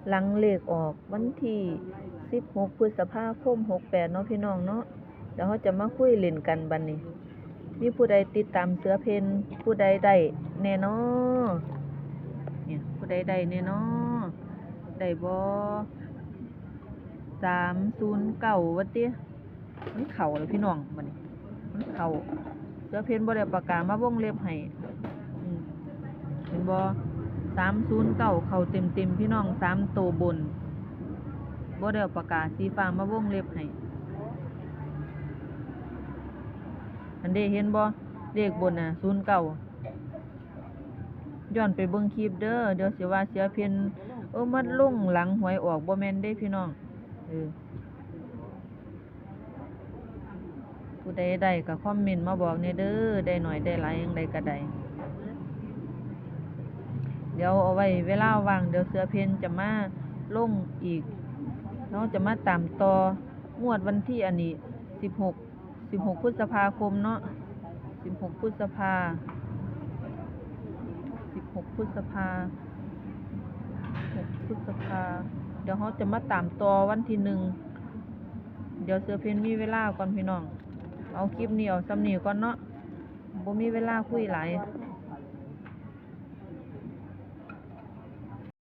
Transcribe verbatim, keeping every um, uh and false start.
หลังเลขออกวันที่สิบหก พฤษภาคม หกแปด เนาะพี่น้องเนาะ เดี๋ยวเราจะมาคุยเล่นกันบัดนี้ มีผู้ใดติดตามเสือเพ่น ผู้ใดได้แน่นอ เนี่ย ผู้ใดได้แน่นอ ได้บ่ สามศูนย์เก้า ว่าติ มันเข้าแล้วพี่น้องบัดนี้ มันเข้า เสือเพ่นบ่ได้เอาปากกามาวงเล็บให้ อืม เห็นบ่ สามศูนย์เก้า เข้าเต็มๆ พี่น้อง สามตัวบน บ่ได้เอาปากกาสีฟ้ามาวงเล็บให้ อันเด้ เห็นบ่ เลขบนน่ะ ศูนย์เก้า ย้อนไปเบิ่งคลิปเด้อ เดี๋ยวสิว่าเสือเพ่น เออ มาลงหลังหวยออก บ่แม่นเด้พี่น้อง เออ ผู้ใดได้ก็คอมเมนต์มาบอกแหน่เด้อ ได้หน่อยได้หลายจั่งใดก็ได้ เดี๋ยวเอาไว้เวลาว่าง เดี๋ยวเสือเพ่นจะมาลงอีก เราจะมาตามต่องวดวันที่อันนี้ สิบหก สิบหก พฤษภาคมเนาะ สิบหก พฤษภา สิบหก พฤษภา หก พฤษภา เดี๋ยวเราจะมาตามต่อวันที่หนึ่ง เดี๋ยวเสือเพ่นมีเวลาก่อนพี่น้อง เอาคลิปนี้เอาส่ำนี้ก่อนเนาะ บ่มีเวลาคุยหลาย